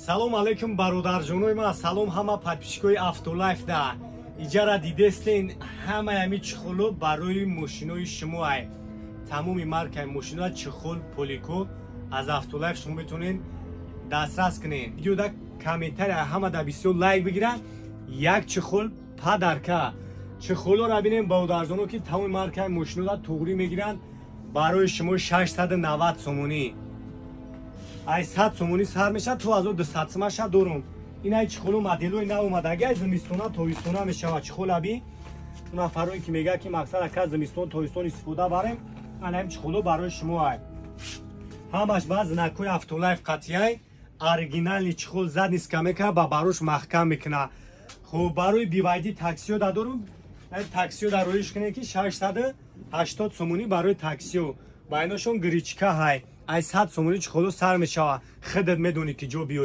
Салом алейкум, бародарҷонои ман, салом ҳама подписчикои Автолайф. Да иҷара дидестен, ҳамаи ҳами чехоло барои мошинои шумо ай. Тамоми маркаи мошиноа, чехол, полико аз Автолайф шумо метавонед дастрас кунед. Видеода комментария ҳама да бисёр лайк бигиранд, як чехол подарка. Чехолоро бинем, бародарҷоно, ки тамоми маркаи мошинода туғрӣ мегиранд. Барои шумо 690 сомонӣ, ай 100 сомонӣ сар мешавад то 1200 сомаша дорум. Ин ай чехоло моделои нав омадаги, ай зимистона, тобистона мешавад. Чехолаби нафарое ки мегӯяд, ки мақсад ака, зимистон, тобистон истифода барем, анаим чехоло барои шумо ай. Ҳамаш ба знакҳои Автолайф қатъияй, оригинальный чехол, задний скамейка ба барош маҳкам мекуна. Хуб, барои BYD таксиё да дорум. Таксиё да роиш кунед, ки 680 сомонӣ барои таксиё. Ба иношон гречка ҳай, ай 100 сомонӣ чехоло сар мешавад. Худат медонӣ, ки ҷо биёй.